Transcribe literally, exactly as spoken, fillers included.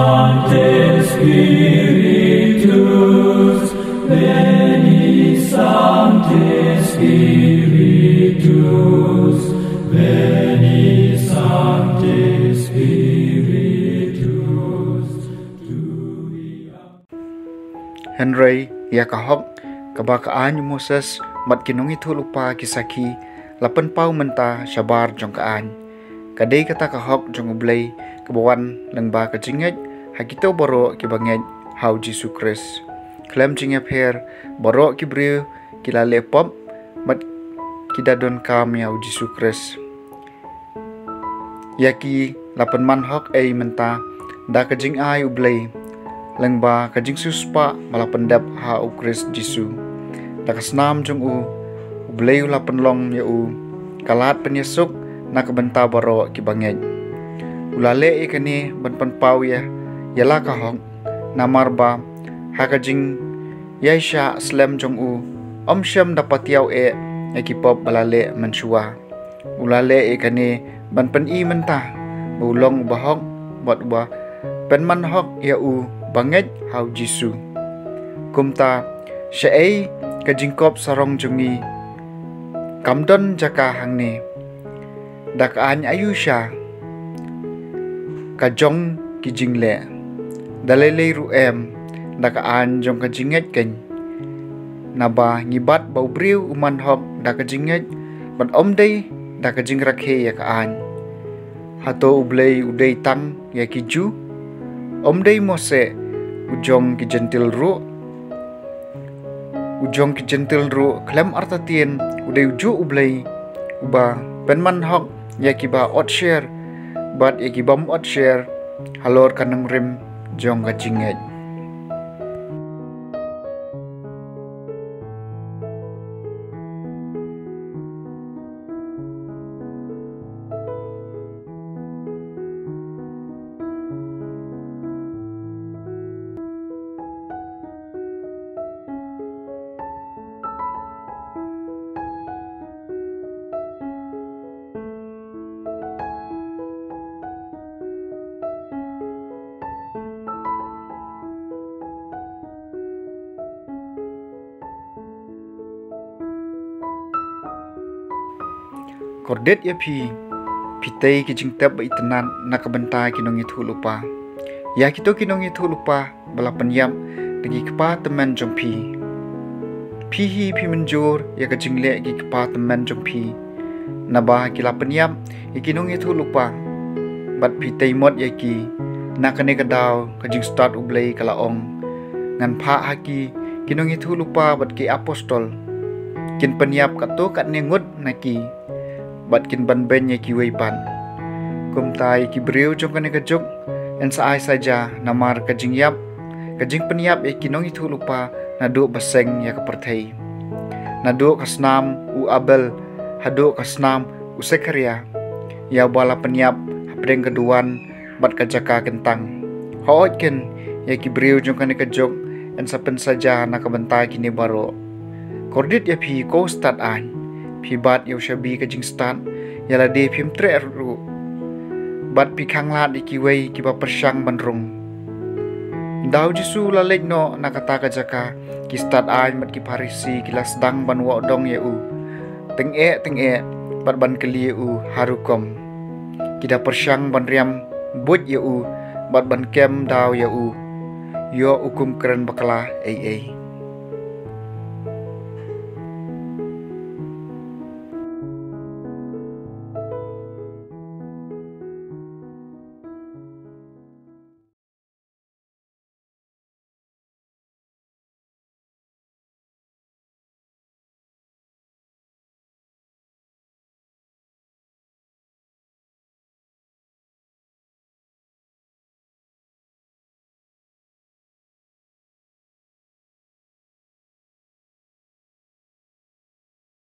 Sancte Spiritus, veni Sancte Spiritus, veni Sancte Spiritus. Hynrei ïa ka hok kaba ka aiñ u Moses bad ki nongïathuhlypa ki sakhi la pynpaw mynta shabar jong ka aiñ, ka dei kata ka hok jong U Blei kaba wan lyngba ka jingngeit ha kito baroh kiba ngeit ha U Jisu Khrist. Khlem jingïapher, baroh ki briew ki la leh pop bad ki da donkam ïa U Jisu Khrist. Ïa ki la pynman hok ei mynta da ka jingai U Blei lyngba ka jingsiewspah ba la pyndep ha U Khrist Jisu. Da ka snam jong u, U Blei u la pynlong ïa u ka lad pynïasuk na ka bynta baroh kiba ngeit. U la leh ïa kane ban pynpaw ïa, ïa la ka hok, namar ba ha ka jingïaishah slem jong u, ym shym da patiaw eh ïa ki pop ba la leh mynshuwa. U la leh ïa kane ban pyni mynta ba u long uba hok bad uba pynman hok ïa u ba ngeit ha U Jisu. Kumta, shaei ka jingkop sarong jong ngi? Kam don jaka hangne. Da ka aiñ aïu sha ka jong ki jingleh? Da lei lei ruh em, da ka aiñ jong ka jingngeit keiñ. Naba ngi bat ba u briew u man hok da ka jingngeit, bad ym dei da ka jingrakhe ïa ka aiñ. Hato U Blei u dei tang ïa ki Jiw? Ym dei mo seh u jong ki Jentil ruh? U jong ki Jentil ruh khlem artatien u dei ujuh U Blei uba pynman hok ïa kiba ot sher bad ïa ki bym ot sher halor ka nongrim jong ka jingngeit. Kordit ïa phi, phi tei ki jingtep ba itynnad na ka bynta ki nongïathuhlypa. Ïa kito ki nongïathuhlypa ba la pynïap da ki kpa tymmen jong phi. Phi hi phi mynjur ïa ka jingleh ki kpa tymmen jong phi. Naba ki la pynïap ïa ki nongïathuhlypa bad phi tei mot ïa ki. Na kane ka daw ka jingstad U Blei ka la ong, ngan phah ha ki ki nongïathuhlypa bad ki apostol. Kin pynïap katto katne ngut na ki bad kin ban beiñ ïa kiwei pat. Kumta ïa ki briew jong kane ka juk, yn sa ai saja namar ka jingïap, ka jingpynïap ïa ki nongïathuhlypa naduh ba seng ïa ka pyrthei. Naduh ka snam u Abel haduh ka snam u Sekharia, ïa uba la pynïap hapdeng ka duwan bad ka jaka kyntang. Hooid keiñ, ïa ki briew jong kane ka juk yn sa pynsaja na ka bynta kine baroh. Kordit ïa phi ko stad aiñ, phi bat ïa u shabi ka jingstad, ïa lade phim treh ruh. Bad phi khanglad ïa kiwei kiba pyrshang ban rung. Ynda U Jisu u la leit noh na kata ka jaka, ki stad aiñ bad ki Pharisi ki la sdang ban wad dong ïa u. Tyngeh tyngeh bad ban kylli ïa u ha rukom. Ki da pyrshang ban riam buit ïa u bad ban kem daw ïa u. Ïoh u kum kren bakla ei ei.